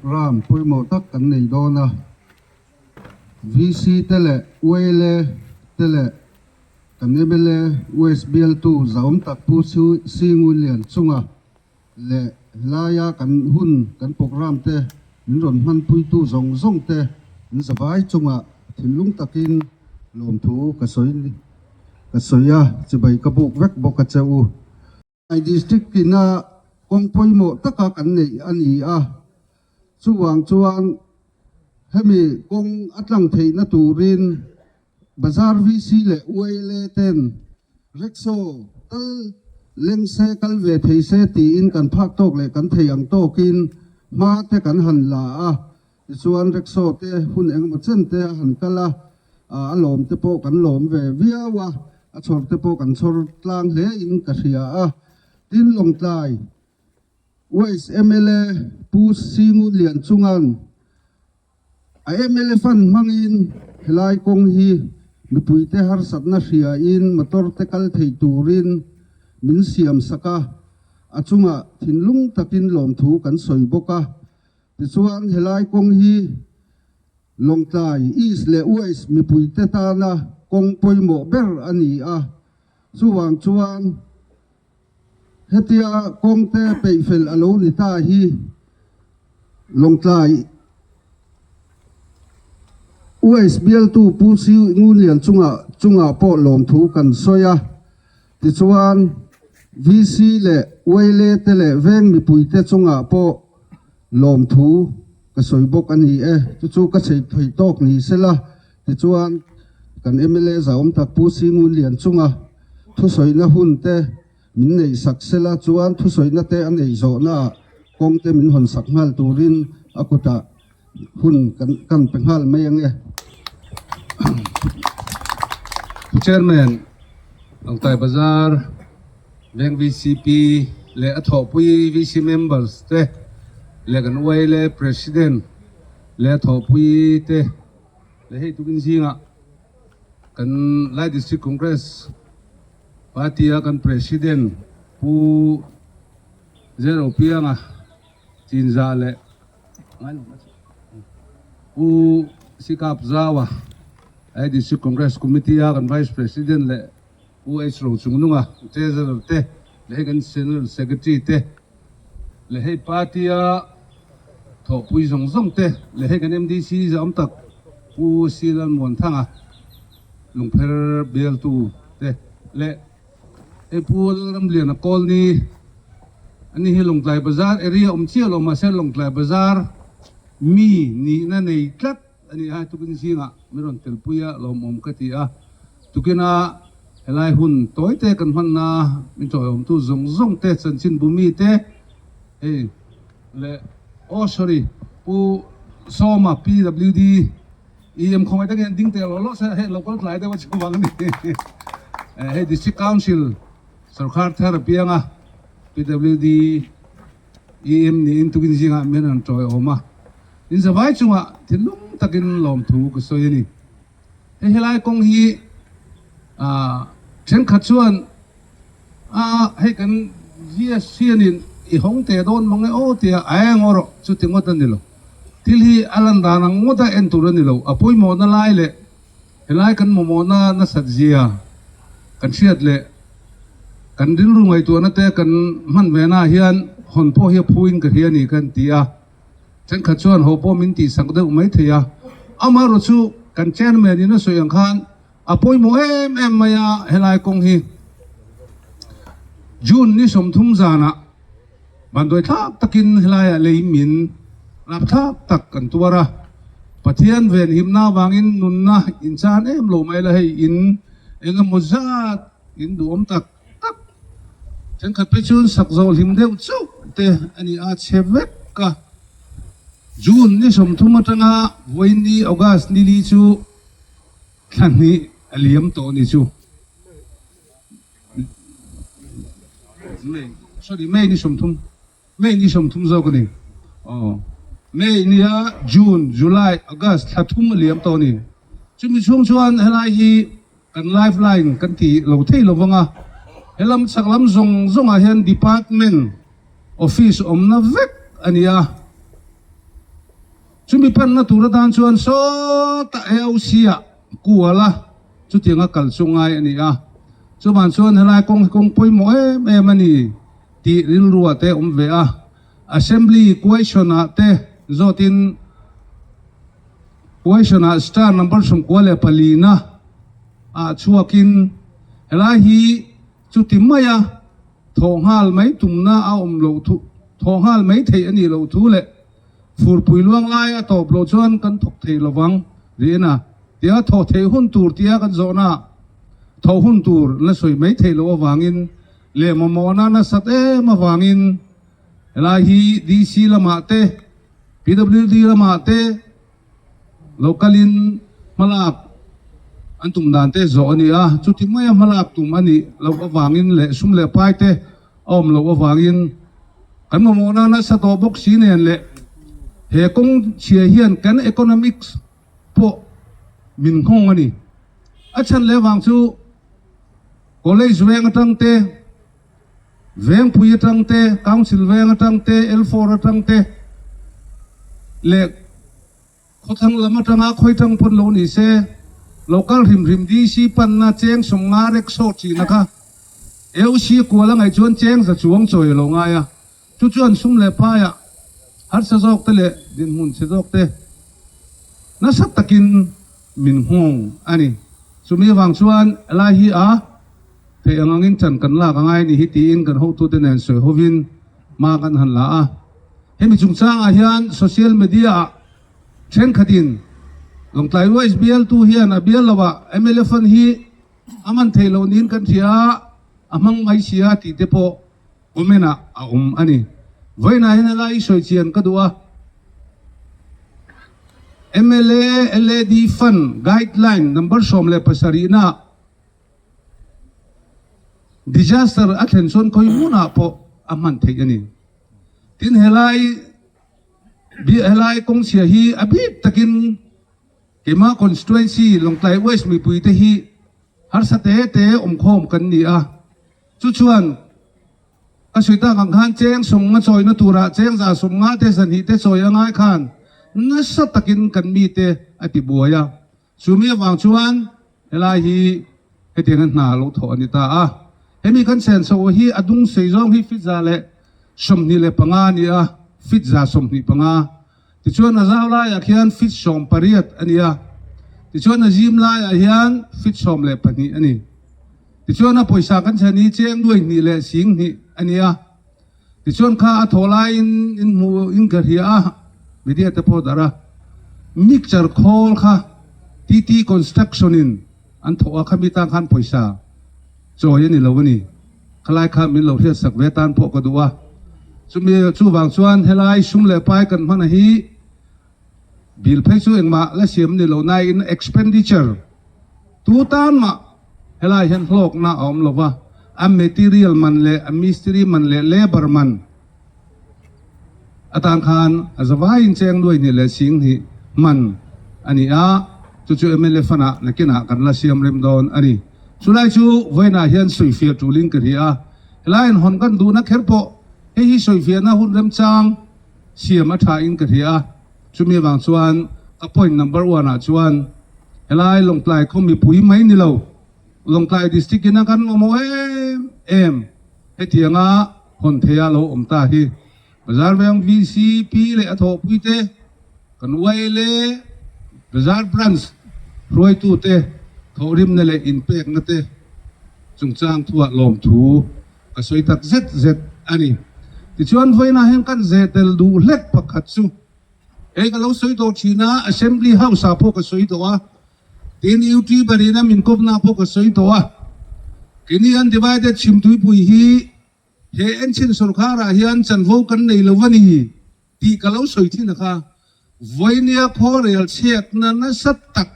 programme pawimawh tak kan nei dawn a. VC te leh ULA te leh kan mla West bialtu zahawm tak Pu Singunlian chunga leh helaia kan hun kan programme te min rawn hmanpuitu zawng zawng te an zavai chungah thinlung takin lawmthu ka sawi ka sawi a, chibai ka buk vek bawk a che u. Ai District tina kawng pawimawh taka kan neih a ni a, chuvang chuan hemi kawng a tlang theihna turin Bazar VC leh ULA ten Rickshaw kal leng se kal ve thei se tiin kan phak tawk leh kan thei ang tawkin hma te kan han la a, tichuan rickshaw te hun engemaw chen te a han kal a, a lawm te pawh kan lawm ve viau a, a chhawr te pawh kan chhawr tlang hle in ka hria a. Tin Lawngtlai West mla Pu Singunlian chungan A mla fund hmangin helai kawng hi mipuite harsatna hriain motor te kal thei turin min siam sak a, a chungah thinlung takin lawmthu kan sawi bawk a. Tichuan helai kawng hi Lawngtlai East leh West mipuite tana kawng pawimawh ber a ni a, chuvang chuan Hetia kawngte peihfel a lo ni ta hi Lawngtlai US bialtu Pu Ngunlian chunga chungah pawh lawmthu kan sawi a. Tichuan VC leh Uaile te leh veng mipuite chungah pawh lawmthu ka sawi bawk a ni e. Chu chu ka chei thei tawk ni sela. Tichuan kan mla zahawm tak Pu Ngunlian chunga Thusawina hun te min neih sak sela chuan thusawina te a neih zawhnaah kawng te min hawn sak nghal turin a kutah hun kan kan pe nghal mai ang e. Pu Chairman, Lawngtlai Bazar Veng VCP leh a thawhpui VC members te leh kan YLA President leh a thawhpui te leh hei tukin zingah Kan Lai District Congress Party a kan President Pu Zero Pianga Chinzah leh Pu Sikap Zaua Lai District Congress Committee a kan Vice President leh Pu H Rochungnunga Treasurer te leh hei kan General Secretary te leh hei party a thawhpui zawng zawng te leh hei kan MDC zahawm tak Pu Silan Muanthanga lungpher bialtu te leh hei Pu Lalramliana Kawlni ani hi Lawngtlai Bazar area awm chiah lo mahse Lawngtlai Bazar mi nihna nei tlat A ni a, tukin zingah min rawn telpui a, lawmawm ka ti a. Tukina helai hun tawite kan hmanna min tawiawmtu zawng zawng te, chanchinbu mi te, hei leh oh sorry Pu Sawma PWD EM khawngaih takin an ding teh lawh lawh se, hei lo kal tlai deuh a chuvang a ni. Hei District Council sorkar thar apianga PWD EM niin tukin zingah min rawn tawiawm a. In zavai chungah thinlung takin lawmthu ka sawi a ni. Hei helai kawng hi ah thenkhat chuan a hei kan GS hianin i hawng teh dawn mang e aw tia a eng aw rawh chuti ngawt a ni lo. Thil hi a lan dan ang ngawt a en tur a ni lo. A pawimawhna lai leh helai kan mamawhna nasat zia kan hriat leh kan rilru ngaihtuahna te kan hman ve na hian hawn pawh hi a phuin ka hria a ni kan ti a. Thenkhat chuan haw pawh min tihsak deuh mai thei a, amaherawh chu kan chairman in a sawi ang khan a pawimawh em em mai a, helai kawng hi June ni 30 zanah vanduai thlak takin helaiah lei min rapthlak tak kan tuar a, Pathian venhimna avangin nunna inchan em lo mai la hei in engemaw zat in duhawm tak tak thenkhat phei chuan sak zawh hlim deuh chauh te a ni a chhe vek a. June ni 30 atanga vawiin ni August ni li chu thla hnih a liam tawh a ni chu. May sorry May ni 30 May ni 30 zawk a ni. Aw May nia June July August thla thum a liam tawh a ni. Chumi chhung chuan helai hi Kan life line kan ti lo thei lo vang a, he lam chhak lam zawng zawngah hian department office awmna vek a ni a. Chumi panna tur atan chuan sawtah AOC ah kual a, chutianga kal chu ngai a ni a. Chuvang chuan helai kawng hi kawng pawimawh em em a ni tih rilruah te awm ve a. Assembly question ah te zawtin question ah star number 94 na ah chhuakin helai hi chuti maia thawh nghal mai tumna a awm loh thu thawh nghal mai theih a nih loh thu leh Furpui luang lai a tawp loh chuan kan thawk thei lovang rihin a tia thawh theih hun tur tia kan zawhna ah thawh hun tur la sawi mai theih loh avangin leh mamawhna nasat em avangin helai hi DC lamah te PWD lamah te lo kalin hmalak an tum dan te zawh a ni a, chuti maia hmalak tum a nih loh avangin leh sum leh pai te a awm loh avangin kan mamawhna nasa tawh bawk si nen leh he kawng chhia hian kan economics pawh min nghawng a ni. A chhan leh avang chu college veng atang te, Vengpui atang te, Council veng atang te, L4 atang te leh khawthlang lam atanga khawi tang pawn lo ni se, local hrim hrim DC panna cheng sawmnga rek sawt tihna kha AOC kual a ngaih chuan cheng za chuang chawi a lo ngai a, chu chuan sum leh paiah harsa zawk te leh dinhmun chhe zawk te nasa takin min nghawng a ni. Chumi avang chuan helai hi a. Theih ang angin chan kan lak angai ni hi tiin kan hotute nen sawi hovin hma kan han la a. Hemi chungchangah hian social media ah thenkhatin Lawngtlai West bialtu hian a bial loah mla fund hi a man theih loh niin kan hria a, a hmang mai sia tih te pawh comment ah a awm a ni. Vawiinah hian helai i sawi chian ka duh a. Mla LAD fund guideline number 17 na ah Disaster a thlen chuan khawi hmunah pawh a hman theih a ni. Tin, helai helai kawngchhia hi a bik takin keimah constituency Lawngtlai West mipuite hi harsa te te awmkhawm kan ni a, chu chuan Ka sawi tak ang khan cheng sawmnga chawina turah cheng za sawmnga te zahnih te chawi a ngai khan nasa takin kan mite a ti buai a. Chumi avang chuan helai hi hetianga hna lo thawh a ni ta a. Hemi kan chen chho hi a dung sei zawng hi fit 125 a ni a, fit 125. Tichuan a zau laiah khian fit 18 a ni a, tichuan a zim laiah hian fit 12 a ni. Tichuan a pawisa kan chhen hi cheng nuai hnih leh sing hnih a ni a. Tichuan kha a thaw laiin in hmu in ka hria a, media te pawh darh a. Mixer khawl kha TT Construction in an thawh a, khami tan khan pawisa chawi a ni lo a ni. Khalai kha min lo hriatsak ve tan pawh ka duh a. Chumi chuvang chuan helai sum leh pai kan hman a hi bill phei chu engmah la siam ni lo nain expenditure Tu tan mah helai hian hlawkna a awm lo va, a material man leh a mistiri man leh labour man atan khan a zavaiin cheng nuai hnih leh sing hnih man a ni a, chu chu mla fund ah nakinah kan la siam rem dawn a ni. Chulai chu vawiinah hian sawifiah tulin ka hria a, helai in hawn kan duhna kher pawh hei hi sawifiahna hun remchang siam a tha in ka hria a. Chumi avang chuan ka point number one ah chuan helai Lawngtlai khaw mipui mai ni lo, Lawngtlai district in a kan mamawh em em hetianga hawn theia lo awm ta hi Bazar Veng VCP leh a thawhpui te, kan YLA Bazar Branch hruaitu te thawhrimna leh inpekna te chungchang thuah lawmthu ka sawi tak zet zet a ni. Tichuan vawiinah hian kan zeh tel duh hlek pakhat chu hei ka lo sawi tawh thin a, Assembly House ah pawh ka sawi tawh a, tin YouTuber in a min kawpna ah pawh ka sawi tawh a, keini Undivided Chhimtuipui hi he enchhin sorkar ah hian chanvo kan nei lo a ni tih ka lo sawi thin a kha. Vawinia khuarel chhiatna nasa tak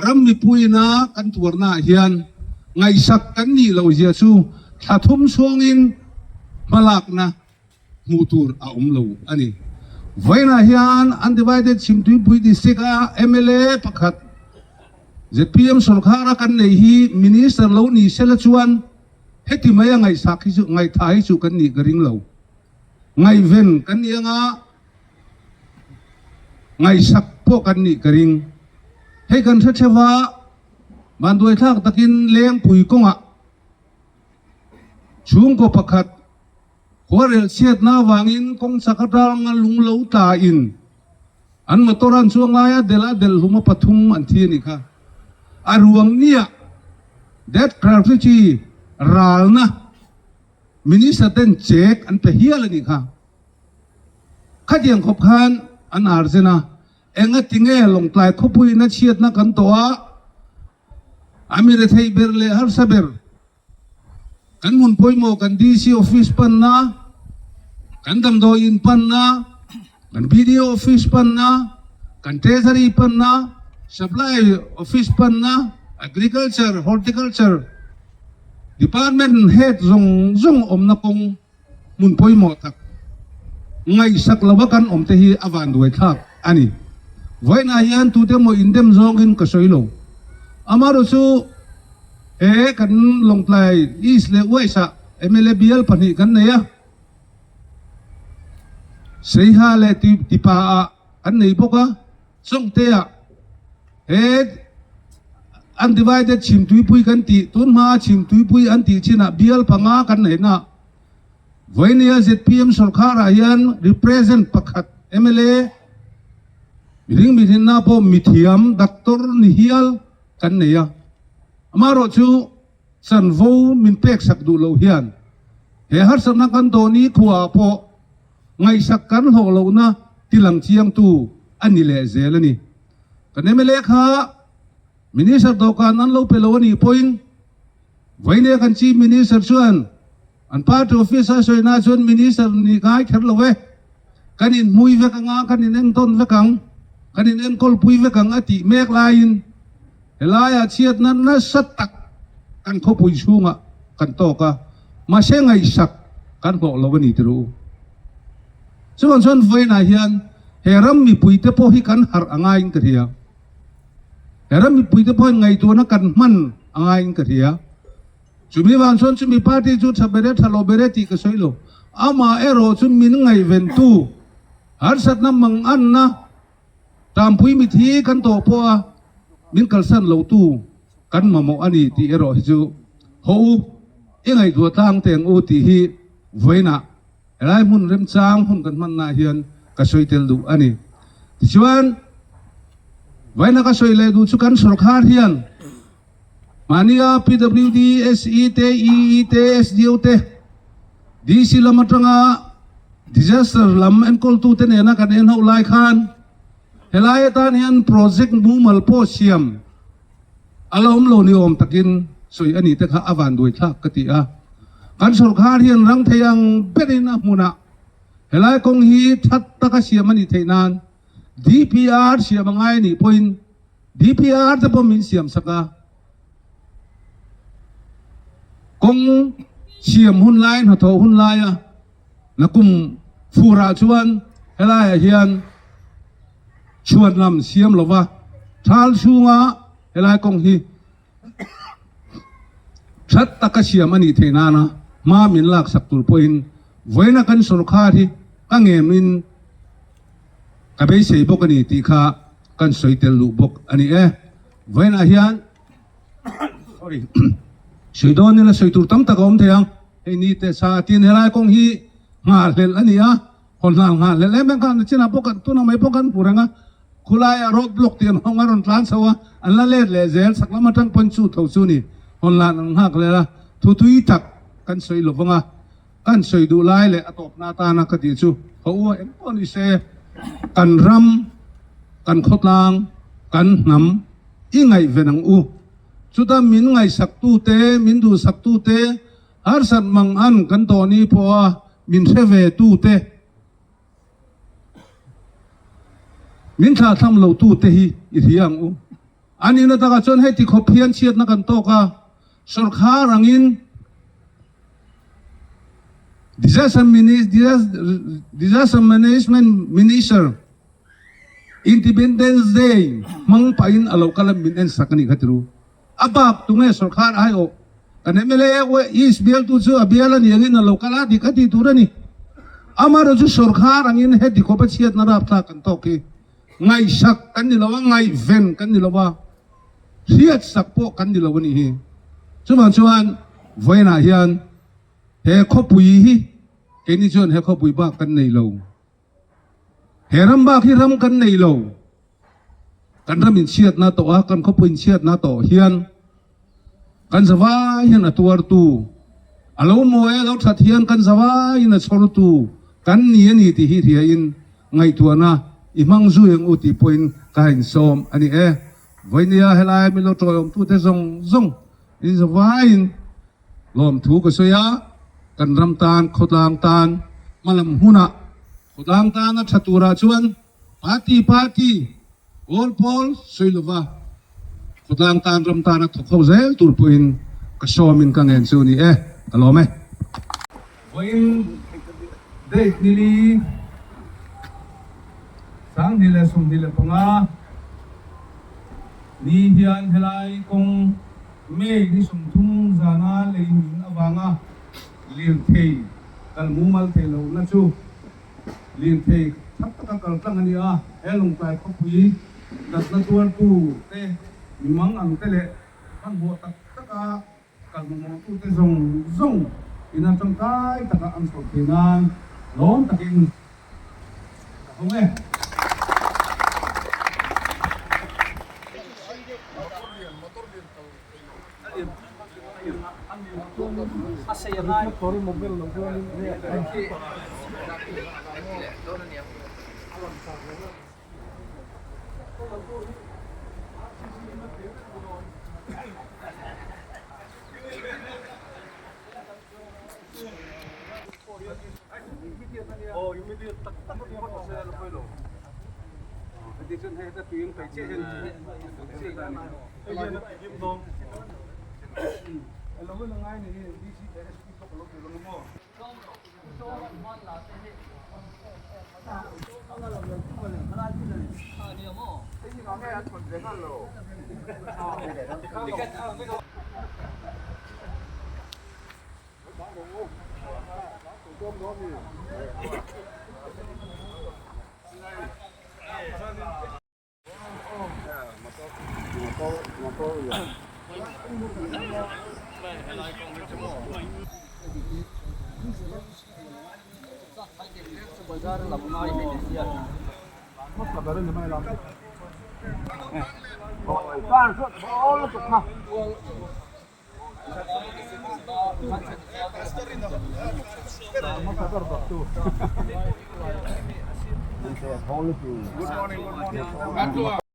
ram mipuina kan tuarnaah hian ngaihsak kan nih loh zia chu thla thum chhungin hmalakna hmuh tur a awm lo a ni. Vawiinah hian Undivided Chhimtuipui District-a mla pakhat zpm sorkara kan nei hi Minister lo ni sela chuan heti maia ngaihsak hi chu ngaihtha hi chu kan nih ka ring lo. Ngaihven kan ni anga. Ngaihsak pawh kan nih ka ring. Hei kan hre theuh a, vanduaithlak takin Lengpui kawngah chhungkaw pakhat khuarel chhiatna avangin kawng chak atanga lung lo tlain an motor an chuang laia delh a delh hluma pathum an thi a nih kha. A ruang nia death clergy ralna Minister ten check an pe hial a nih kha. Khatiang khawp khan an arzen a, enga tinge Lawngtlai khawpuiin a chhiatna kan tawh a, a mi rethei ber leh harsa ber kan hmun pawimawh kan DC office panna, kan damdawi in panna, kan BDO office panna, kan Treasury panna, Supply office panna, Agriculture, Horticulture department head zawng zawng awmna kawng hmun pawimawh tak ngaihsak lova kan awm te hi a vanduai thlak a ni. Vawiinah hian tute emaw indem zawngin ka sawi lo. Amaherawh chu he kan Lawngtlai East leh West ah mla bial pahnih kan nei a, Seiha leh Tipa ah kan nei bawk a, Chawngte ah he undivided chhimtuipui kan tih tun hma chhimtuipui an tih chinah bial panga kan nei na. Vawinia zpm sorkharah hian represent pakhat mla mihring mihrinna pawh mithiam doctor ni hial kan nei a. Amaherawh chu chanvo min peksak duh loh hian he harsatna kan dawhni khuaah pawh ngaihsak kan hlawh lohna tilang chiangtu a ni leh zel a ni. Kan mla kha Minister dawhkan an lo pe lo a nih pawhin Vawinia kan Chief Minister chuan an party office a sawina chuan Minister nih ngai kher lo e, kan inhmui vek anga, kan inentawn vek ang, kan inenkawlpui vek ang a tih mek laiin helaiah chhiatna nasa tak kan khawpui chhungah kan tawk a, mahse ngaihsak kan hlawh lo a ni tirh u. Chuvang chuan vawiinah hian he ram mipuite pawh hi kan harh a ngaiin ka hria. He ram mipuite pawhin ngaihtuahna kan hman a ngaiin ka hria. Chumi vang chuan chumi party chu tha ber e, tha lo ber e tih ka sawi lo. Amah erawh chu min ngaihventu, harsatna manganna tanpui mithi kan tawh pawh a min kalsan lotu kan mamawh a ni tih erawh hi chu haw u, i ngaihtuah tlang teng u tih hi vawiinah Helai hmun remchang hun kan hmannaah hian ka sawi tel duh a ni. Tichuan, vawiina ka sawi leh duh chu kan sorkar hian mahnia PWD, SE te, EE te, SDO te, DC lam atanga disaster lam enkawltute nena kan en ho lai khan helai atan hian project mumal pawh siam A la awm lo ni awm takin sawi a ni te kha a vanduai thlak ka ti a. Kan sorkar hian rang thei ang berin a hmunah helai kawng hi that taka siam a nih theih nan DPR siam a ngai a nih pawhin DPR te pawh min siam sak a. Kawng siam hun lai hnathawh hun laia nakum furah chuan helaiah hian chhuan lam siam lova thal chhunga helai kawng hi that taka siam a nih theih nana hma min laksak tur pawhin vawiina kan sorkar hi ka ngemin ka beisei bawk a ni tih kha kan sawi tel luh bawk a ni e. Vawiinah hian sorry sawi dawn ila sawi tur tam tak a awm thei ang. Hei ni te sa tin helai kawng hi nghahhlelh a ni a. Haw hlan nghal hlel em em khan chinah pawh kan tunah mai pawh kan hmu reng a, khulaiah road block tih an hawng a rawn tlan chho a, an la let leh zel chak lam atang pawn chu tho chu ni hawn hlan an nghak leh a, thu tui tak kan sawi lo vang a, kan sawi duh lai leh a tawpna atana ka tih chu haw u a eng pawh ni se kan ram kan khawtlang kan hnam i ngaihven ang u, chuta min ngaihsak tute min duhsak tute Harsat mang an kan tawh ni pawh a min hre ve tu te, min thlahthlam lo tu te hi i hria ang u. A nihna takah chuan heti khawp hian chhiatna kan tawk a, sawrkhar angin Disaster Management Minister Independence Day hmang pahin a lo kal a min en sak a nih kha tiru. A bak tunge sorkar aiawh kan mla East bialtu chu a bial a ni angin a lo kal a dik a tih tur a ni. Amaherawhchu sorkar angin heti khawpa chhiatna rapthlak kan tawk hi. Ngaihsak kan ni lo a, ngaihven kan ni lo a, hriatsak pawh kan ni lo a nih hi. Chuvang chuan vawiinah hian he khawpui hi keini chuan he khawpui bak kan nei lo. He ram bak hi ram kan nei lo. Kan ram inchhiatna tawh a, kan khawpui inchhiatna tawh hian kan zavai hian a tuartu, a lo mawi a lo that hian kan zavaiin a chhawrtu kan ni a ni tih hi hriain ngaihtuahna i hmang zui ang u tih pawhin ka insawm a ni e. Vawinia helai min lo tawiawmtute zawng zawng in zavaiin Lawmthu ka sawi a, kan ram tan, khawtlang tan, hmalam hunah khawtlang tana tha turah chuan party party, pawl pawl sawi lova khawtlang tan ram tana thawk ho zel tur pawhin ka sawmin ka ngen chu a ni e, ka lawm e. Vawiin date nili 2025 ni hian helai kawng May ni 30 zana lei min avanga lirthei kal mumal thei lohna chu lirthei thak taka kal tlang a ni a, he Lungtlai khawpui natna tuartu te mimang ang te leh hmanhmawh tak taka kal mamawhtu te zawng zawng ina tangkai taka an chhawr thei nan lawm takin ka hawng e.